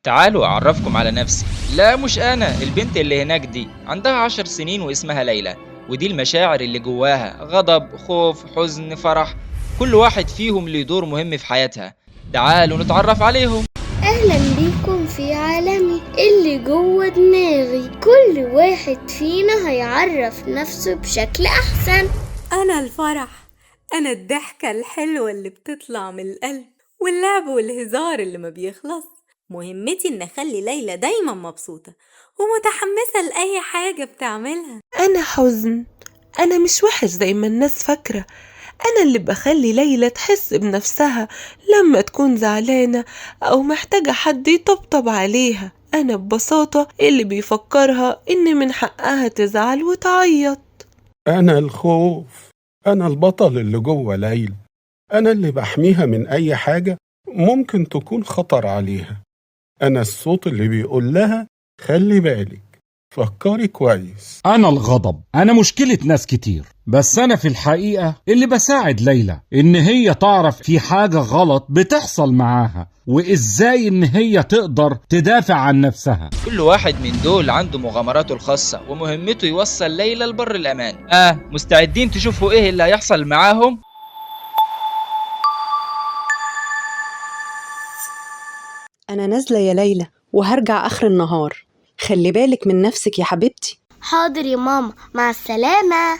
تعالوا أعرفكم على نفسي. لا مش أنا، البنت اللي هناك دي عندها 10 سنين واسمها ليلى، ودي المشاعر اللي جواها: غضب، خوف، حزن، فرح. كل واحد فيهم ليه دور مهم في حياتها. تعالوا نتعرف عليهم. أهلا بيكم في عالمي اللي جوه دماغي. كل واحد فينا هيعرف نفسه بشكل أحسن. أنا الفرح، أنا الضحكة الحلوة اللي بتطلع من القلب، واللعب والهزار اللي ما بيخلص. مهمتي إن أخلي ليلى دايما مبسوطة ومتحمسة لأي حاجة بتعملها. أنا حزن، أنا مش وحش زي ما الناس فاكرة. أنا اللي بخلي ليلى تحس بنفسها لما تكون زعلانة أو محتاجة حد يطبطب عليها. أنا ببساطة اللي بيفكرها إن من حقها تزعل وتعيط. أنا الخوف، أنا البطل اللي جوه ليلى، أنا اللي بحميها من أي حاجة ممكن تكون خطر عليها. أنا الصوت اللي بيقول لها خلي بالك، فكري كويس. أنا الغضب، أنا مشكلة ناس كتير، بس أنا في الحقيقة اللي بساعد ليلى إن هي تعرف في حاجة غلط بتحصل معاها، وإزاي إن هي تقدر تدافع عن نفسها. كل واحد من دول عنده مغامراته الخاصة ومهمته يوصل ليلى لبر الأمان. مستعدين تشوفوا إيه اللي هيحصل معاهم؟ أنا نازلة يا ليلى وهرجع آخر النهار، خلي بالك من نفسك يا حبيبتي. حاضر يا ماما، مع السلامة.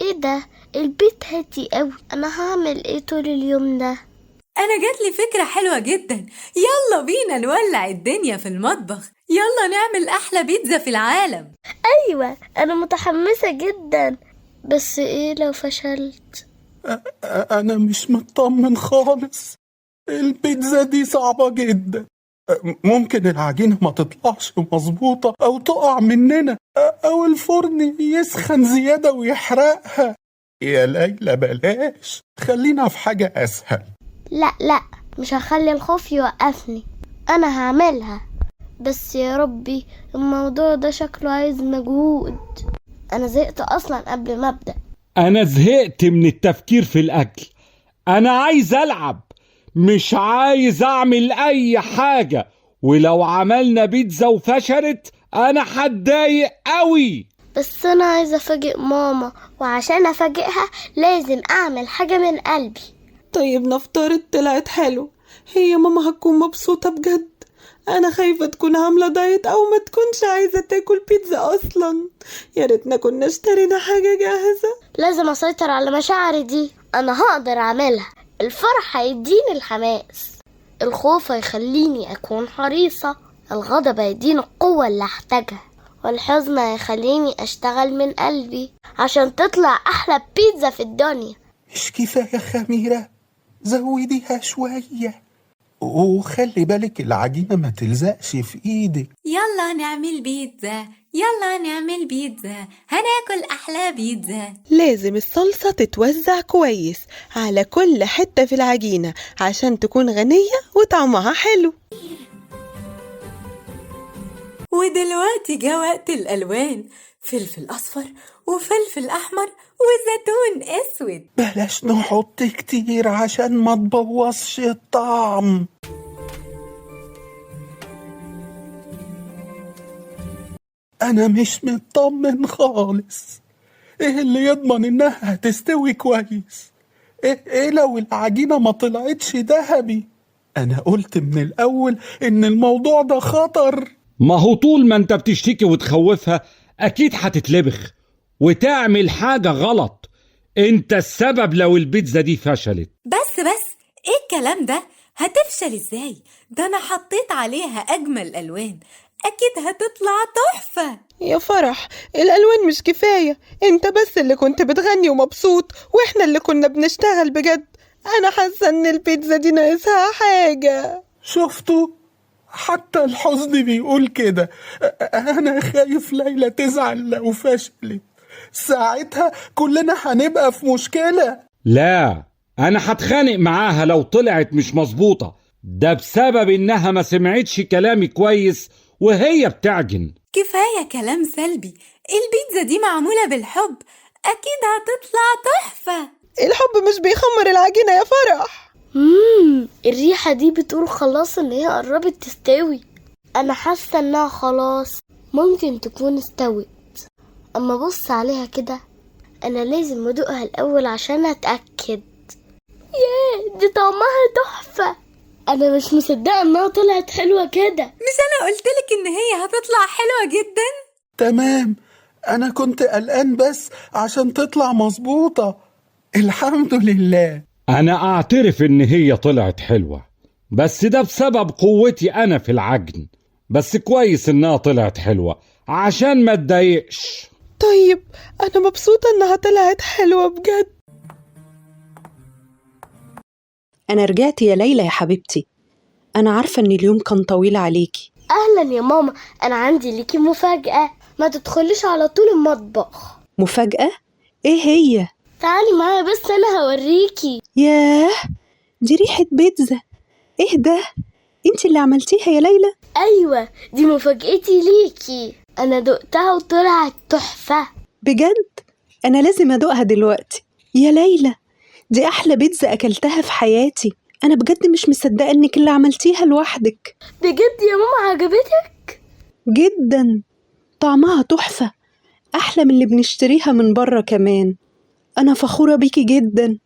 ايه ده؟ البيت هادي قوي، انا هعمل ايه طول اليوم ده؟ أنا جاتلي فكرة حلوة جدا، يلا بينا نولع الدنيا في المطبخ، يلا نعمل أحلى بيتزا في العالم. ايوه انا متحمسة جدا، بس ايه لو فشلت؟ أنا مش مطمن خالص، البيتزا دي صعبة جدا، ممكن العجينة ما تطلعش مظبوطة أو تقع مننا، أو الفرن يسخن زيادة ويحرقها. يا ليلى بلاش، خلينا في حاجة أسهل. لا لا، مش هخلي الخوف يوقفني، انا هعملها. بس يا ربي الموضوع ده شكله عايز مجهود، انا زهقت اصلا قبل ما ابدا. أنا زهقت من التفكير في الأكل، أنا عايز ألعب، مش عايز أعمل أي حاجة، ولو عملنا بيتزا وفشلت أنا هتضايق قوي. بس أنا عايزة أفاجئ ماما، وعشان أفاجئها لازم أعمل حاجة من قلبي. طيب نفترض طلعت حلو، هي ماما هتكون مبسوطة بجد. أنا خايفة تكون عاملة دايت أو ما تكونش عايزة تاكل بيتزا أصلا. يا ريتنا كنا اشترينا حاجة جاهزة. لازم أسيطر على مشاعري دي، أنا هقدر أعملها. الفرح هيديني الحماس، الخوف هيخليني أكون حريصة، الغضب هيديني القوة اللي أحتاجها، والحزن هيخليني أشتغل من قلبي عشان تطلع أحلى بيتزا في الدنيا. مش كفاية خميرة، زوديها شوية، وخلي بالك العجينة ما تلزقش في ايدك. يلا نعمل بيتزا، يلا نعمل بيتزا، هناكل أحلى بيتزا. لازم الصلصة تتوزع كويس على كل حتة في العجينة عشان تكون غنية وطعمها حلو. ودلوقتي جه وقت الألوان، فلفل أصفر وفلفل أحمر وزيتون أسود. بلاش نحط كتير عشان ما تبوظش الطعم. أنا مش مطمن خالص، إيه اللي يضمن إنها هتستوي كويس؟ إيه لو العجينة ما طلعتش ذهبي؟ أنا قلت من الأول إن الموضوع ده خطر. ما هو طول ما أنت بتشتكي وتخوفها أكيد هتتلبخ وتعمل حاجة غلط. أنت السبب لو البيتزا دي فشلت. بس إيه الكلام ده؟ هتفشل إزاي؟ ده أنا حطيت عليها أجمل ألوان، أكيد هتطلع تحفة. يا فرح الألوان مش كفاية، أنت بس اللي كنت بتغني ومبسوط، وإحنا اللي كنا بنشتغل بجد. أنا حاسة إن البيتزا دي ناقصها حاجة. شفتوا؟ حتى الحزن بيقول كده. أنا خايف ليلى تزعل لو فشلت، ساعتها كلنا هنبقى في مشكلة. لا، أنا هتخانق معاها لو طلعت مش مظبوطة، ده بسبب إنها ما سمعتش كلامي كويس وهي بتعجن. كفاية كلام سلبي، البيتزا دي معمولة بالحب، أكيد هتطلع تحفة. الحب مش بيخمر العجينة يا فرح. الريحة دي بتقول خلاص إن هي قربت تستوي. أنا حاسة إنها خلاص ممكن تكون استوت. أما بص عليها كده، أنا لازم أدوقها الأول عشان أتأكد. ياه، دي طعمها تحفة. أنا مش مصدقة إنها طلعت حلوة كده. مش أنا قلتلك إن هي هتطلع حلوة جدا؟ تمام، أنا كنت قلقان بس عشان تطلع مظبوطة. الحمد لله. أنا أعترف إن هي طلعت حلوة، بس ده بسبب قوتي أنا في العجن. بس كويس إنها طلعت حلوة عشان ما تضايقش. طيب أنا مبسوطة إنها طلعت حلوة بجد. أنا رجعت يا ليلى يا حبيبتي. أنا عارفة إن اليوم كان طويل عليكي. أهلا يا ماما، أنا عندي ليكي مفاجأة. ما تدخليش على طول المطبخ. مفاجأة؟ إيه هي؟ تعالي معايا بس أنا هوريكي. ياه، دي ريحة بيتزا. إيه ده؟ أنت اللي عملتيها يا ليلى؟ أيوة، دي مفاجأتي ليكي. أنا دقتها وطلعت تحفة بجد. أنا لازم أدوقها دلوقتي يا ليلى. دي أحلى بيتزا أكلتها في حياتي. أنا بجد مش مصدقة إنك اللي عملتيها لوحدك. بجد يا ماما عجبتك؟ جدا، طعمها تحفة، أحلى من اللي بنشتريها من بره كمان. أنا فخورة بيكي جدا.